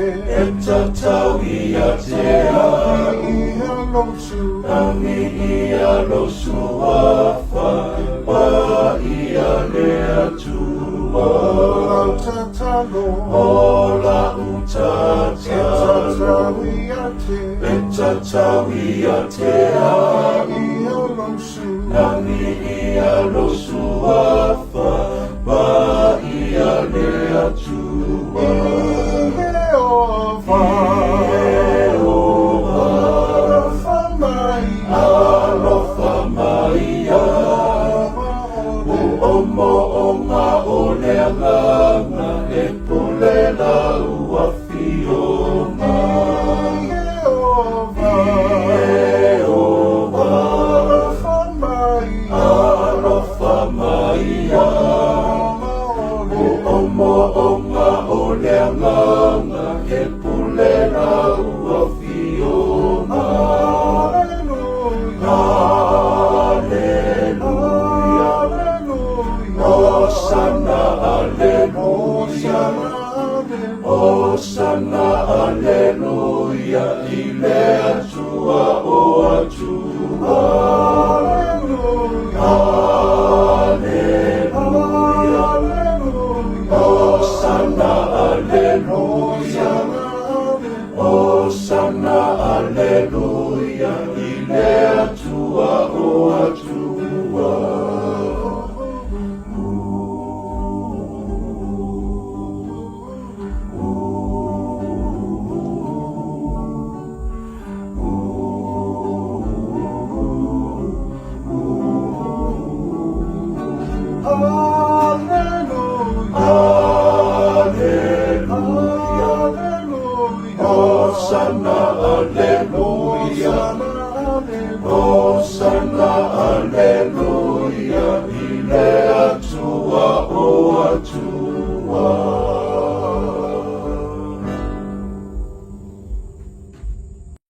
te E tatau ia te au. Ia lou su Viia lou suafa paia le Atua. O lau tatalo O lau E tatalo tatau ia te e tatau ia te au. Ia lou su Viia lou suafa paia le Atua. Ieova Ieova Alofa mai alofa mai ia. Maole O moonga o le agaga e pule lau afioga. Ieova Ieova Alofa mai alofa mai ia. Maole O moonga o le agaga e pule lau afioga. Alleluia Alleluia Alleluia Hosanna Alleluia Hosanna Alleluia Hosanna Alleluia i le Atua o Atua. Alleluia Alleluia Alleluia Hosanna Alleluia Hosanna Hosanna Alleluia i le Atua o Atua. Alleluia Alleluia Alleluia Hosanna Alleluia Hosanna Alleluia Hosanna Alleluia i le